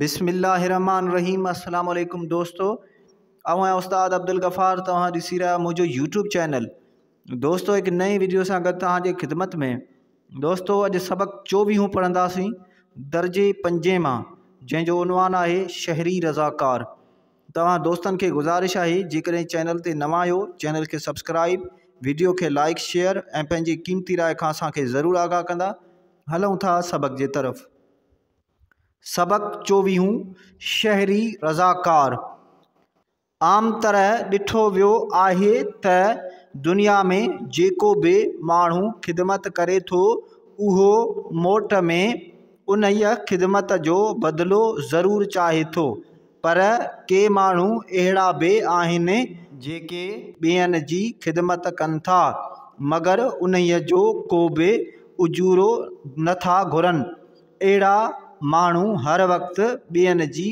بسم الله الرحمن الرحيم السلام عليڪم دوستو آئون آهيان استاد عبدالغفار توهان ڏسي رهيا منهنجو يوٽيوب چينل دوستو هڪ نئين ويڊيو سان گڏ توهان جي خدمت ۾ دوستو اڄ سبق چوويهون پڙهنداسين درجي پنجين مان جنهن جو عنوان آهي شهري رضاڪار توهان دوستن کي گذارش آهي جيڪڏهن چينل تي نوان آهيو چينل کي سبسڪرائب ويڊيو کي لائڪ شيئر ۽ پنهنجي قيمتي راء کان اسان کي ضرور آگاهه ڪندا هلون ٿا سبق جي طرف سبق چوويهون، شهري رضاڪار، عام طرح ڏٺو ويو آهي ته دنيا ۾ جيڪو به ماڻهو خدمت ڪري ٿو اهو موٽ ۾ انهيء خدمت جو بدلو ضرور چاهي ٿو پر ڪي ماڻهو اهڙا به آهن جيڪي ٻين جي خدمت ڪن ٿا مگر انهيء جو ڪو به اجورو نه ٿا گهرن. اهڙا ماڻهو هر وقت ٻين جي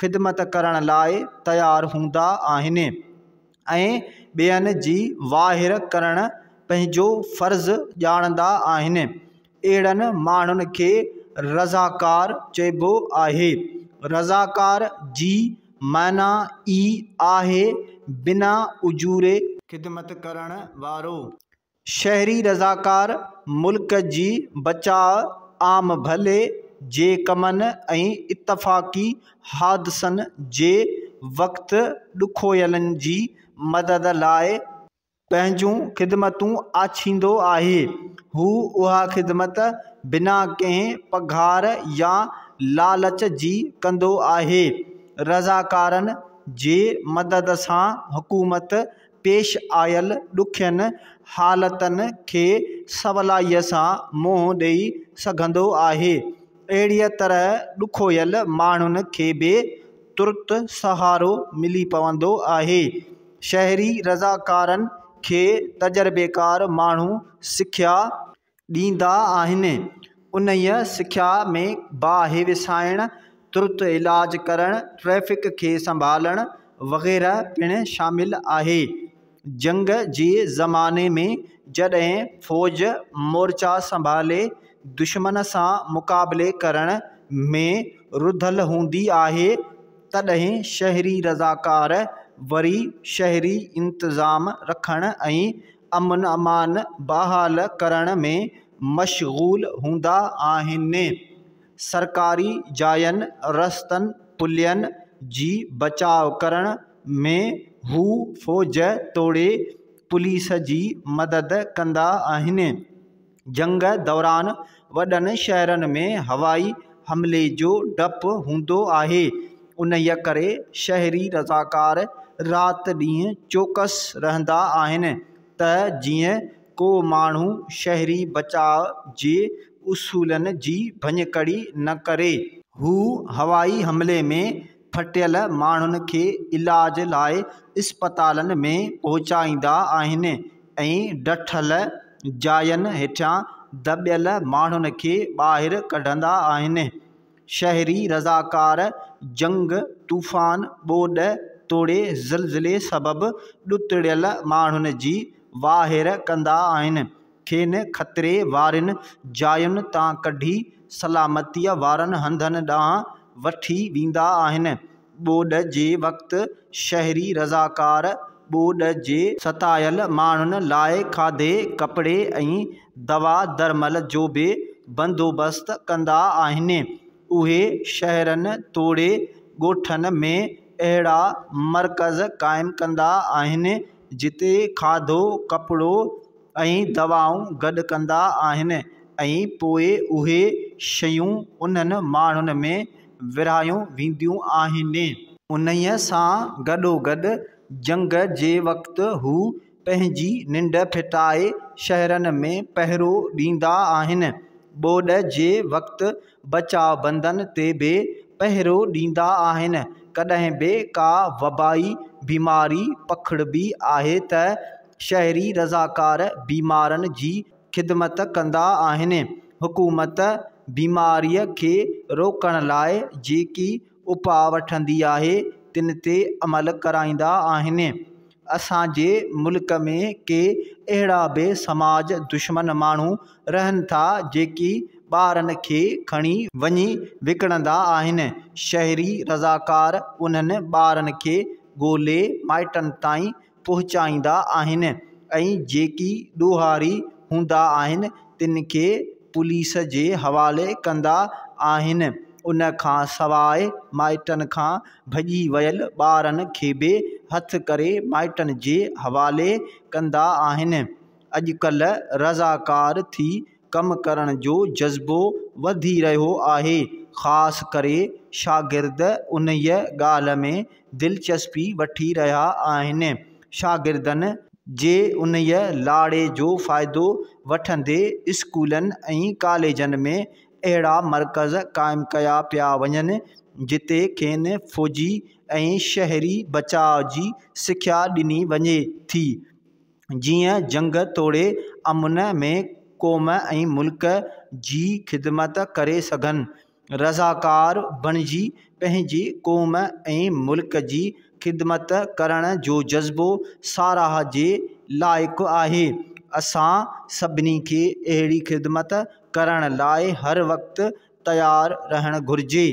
خدمت ڪرڻ لاء تيار هوندا آهن ۽ ٻين جي واهر ڪرڻ پنهنجو فرض ڄاڻندا آهن. اهڙن ماڻهن کي رضاڪار چئبو آهي. رضاڪار جي معنيٰ ئي آهي بنا اجوري خدمت ڪرڻ وارو. شهري رضاڪار ملڪ جي بچاء، عام ڀلي جي ڪمن ۽ اتفاقي حادثن جي وقت ڏکويلن جي مدد لاء پنهنجون خدمتون آڇيندو آهي. هو اها خدمت بنا ڪنهن پگهار يا لالچ جي ڪندو آهي. رضاڪارن جي مدد سان حڪومت پيش آيل ڏکين حالتن کي سولائيء سان منهن ڏئي سگهندو آهي. اهڙيء طرح ڏکويل ماڻهن کي به ترت سهارو ملي پوندو آهي. شهري رضاڪارن کي تجربيڪار ماڻهو سکيا ڏيندا آهن. انهيء سکيا ۾ باهه وسائڻ، ترت علاج ڪرڻ، ٽريفڪ کي سنڀالڻ وغيره پڻ شامل آهي. جنگ جي زماني ۾ جڏهن فوج مورچا سنڀالي دشمن سان مقابلي ڪرڻ ۾ رڌل هوندي آهي، تڏهن شهري رضاڪار وري شهري انتظام رکڻ ۽ امن امان بحال ڪرڻ ۾ مشغول هوندا آهن. سرڪاري جاين، رستن، پلين جي بچاء ڪرڻ ۾ هو فوج توڙي پوليس جي مدد ڪندا آهن. جنگ دوران وڏن شهرن ۾ هوائي حملي جو ڊپ هوندو آهي، انهيء ڪري شهري رضاڪار رات ڏينهن چوڪس رهندا آهن ته جيئن ڪو ماڻهو شهري بچاء جي اصولن جي ڀڃڪڙي نه ڪري. هو هوائي حملي ۾ ڦٽيل ماڻهن کي علاج لاء اسپتالن ۾ پهچائيندا آهن ۽ ڊٺل جاين هيٺيان دٻيل ماڻهن کي ٻاهر ڪڍندا آهن. شهري رضاڪار جنگ، طوفان، ٻوڏ توڙي زلزلي سبب ڏتڙيل ماڻهن جي واهر ڪندا آهن. کين خطري وارين جاين تان ڪڍي سلامتيء وارن هنڌن ڏانهن وٺي ويندا آهن. ٻوڏ جي وقت شهري رضاڪار ٻوڏ جي ستايل ماڻهن لاء کاڌي، ڪپڙي ۽ دوا درمل جو به بندوبست ڪندا آهن. اهي شهرن توڙي ڳوٺن ۾ اهڙا مرڪز قائم ڪندا آهن، جتي کاڌو، ڪپڙو، ۽ دوائون گڏ ڪندا آهن ۽ پوء اهي شيون انهن ماڻهن ۾ ورهايون وينديون آهن. انهيء سان گڏوگڏ جنگ جي وقت هو پنهنجي ننڊ ڦٽائي شهرن ۾ پهرو ڏيندا آهن. ٻوڏ جي وقت بچاء بندن تي به پهرو ڏيندا آهن. ڪڏهن به ڪا وبائي بيماري پکڙبي آهي ته شهري رضاڪار بيمارن جي خدمت ڪندا آهن. حڪومت بيماريء کي روڪڻ لاء جيڪي اپاء وٺندي آهي، تن تي عمل ڪرائيندا آهن. اسان جي ملڪ ۾ ڪي اهڙا به سماج دشمن ماڻهو رهن ٿا، جيڪي ٻارن کي کڻي وڃي وڪڻندا آهن. شهري رضاڪار انهن ٻارن کي ڳولي مائٽن تائين پهچائيندا آهن ۽ جيڪي ڏوهاري هوندا آهن تن کي پوليس جي حوالي ڪندا آهن. ان کان سواء مائٽن کان ڀڄي ويل ٻارن کي به هٿ ڪري مائٽن جي حوالي ڪندا آهن. اڄڪلهه رضاڪار ٿي ڪم ڪرڻ جو جذبو وڌي رهيو آهي. خاص ڪري شاگرد انهيء ڳالهه ۾ دلچسپي وٺي رهيا آهن. شاگردن جي انهيء لاڙي جو فائدو وٺندي اسڪولن ۽ ڪاليجن ۾ اهڙا مرڪز قائم ڪيا پيا وڃن، جتي کين فوجي ۽ شهري بچاء جي سکيا ڏني وڃي ٿي، جيئن جنگ توڙي امن ۾ قوم ۽ ملڪ جي خدمت ڪري سگهن. رضاڪار بڻجي پنهنجي قوم ۽ ملڪ جي خدمت ڪرڻ جو جذبو ساراهه جي لائق آهي. اسان سڀني کي اهڙي خدمت ڪرڻ لاء هر وقت تيار رهڻ گهرجي.